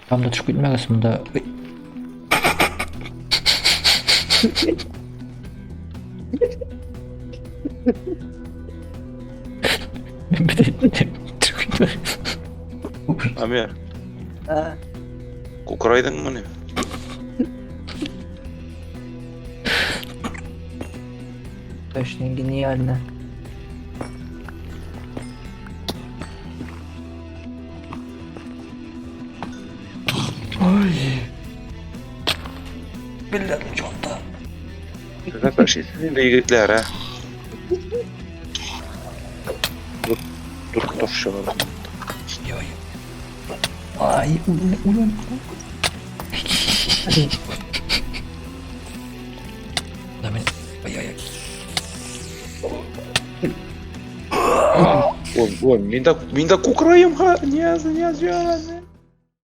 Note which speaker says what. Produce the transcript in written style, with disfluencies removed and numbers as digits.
Speaker 1: Там да төшеп китмәгез монда. Төшеп китмәгез.
Speaker 2: Амир,
Speaker 3: А,
Speaker 2: кукрайдыңмыни?
Speaker 3: Точно, гениально.
Speaker 1: Ай. Билләр чонда.
Speaker 2: Инде егетләр, ә? Dur, dur, dur şuna.
Speaker 1: Ой. Ай, үлән, үлән. Да мин. Ай, ай, ай.
Speaker 2: Ой, ой, мин дә, мин дә кукраем, ха, не, не, не.